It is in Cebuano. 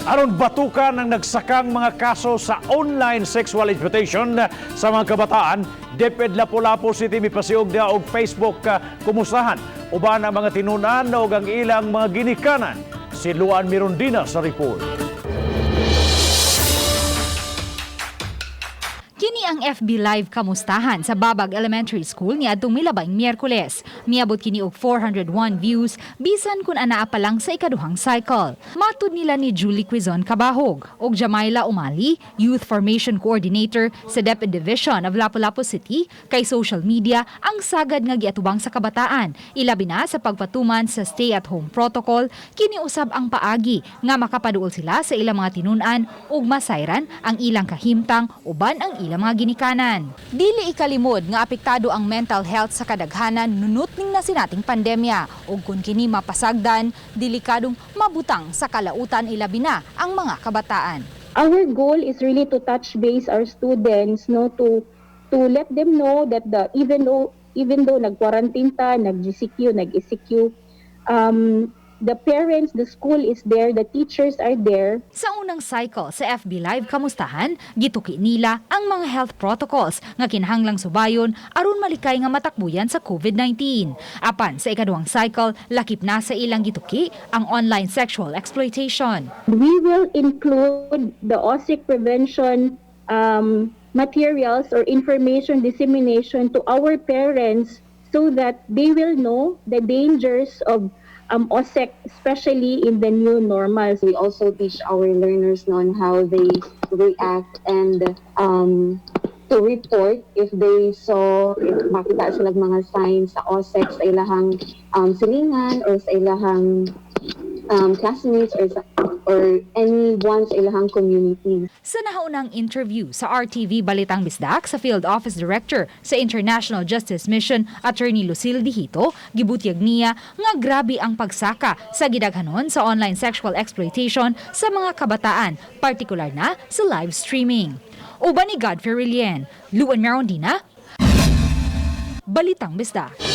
Aron batukan ang nagsakang mga kaso sa online sexual exploitation sa mga kabataan, DepEd Lapu-Lapu City mipasiugda og Facebook kumustahan uban ang mga tinunan og ang ilang mga ginikanan. Si Luan Mirondina sa report. Kini ang FB Live kamustahan sa Babag Elementary School niadtong milabayng Miyerkules. Miabot kini og 401 views bisan kun anaa pa lang sa ikaduhang cycle. Matud nila ni Julie Quizon Kabahog ug Jamaila Umali, Youth Formation Coordinator sa DepEd Division of Lapu-Lapu City, kay social media ang sagad nga giatubang sa kabataan, ilabi na sa pagpatuman sa stay-at-home protocol. Kini usab ang paagi nga makapaduol sila sa ilang mga tinun-an ug masayran ang ilang kahimtang uban ang ilang mga ginikanan. Dili ikalimod nga apektado ang mental health sa kadaghanan nunot ning nasinating pandemya, ug kun kini mapasagdan, delikadong mabutang sa kalautan, ilabi na ang mga kabataan. Our goal is really to touch base our students, no, to let them know that the even though nag-quarantine ta, nag-GCQ, nag-ECQ, the parents, the school is there, the teachers are there. Sa unang cycle sa FB Live kamustahan, gituki nila ang mga health protocols nga kinahanglang subayon aron malikay nga matakbuyan sa COVID-19. Apan sa ikaduhang cycle, lakip na sa ilang gituki ang online sexual exploitation. We will include the OSEC prevention materials or information dissemination to our parents so that they will know the dangers of OSEC, especially in the new normal. We also teach our learners on how they react and to report if they saw, if makita sila mga signs sa OSEC sa ilahang silingan or sa ilahang classmates or anyone sa ilahang community. Sa nahaunang interview sa RTV Balitang Bisdak sa Field Office Director sa International Justice Mission, Attorney Lucille Dihito, gibutyag niya nga grabe ang pagsaka sa gidaghanon sa online sexual exploitation sa mga kabataan, partikular na sa live streaming. Uban ni Godfrey Rilien, Luan Merondina, Balitang Bisdak.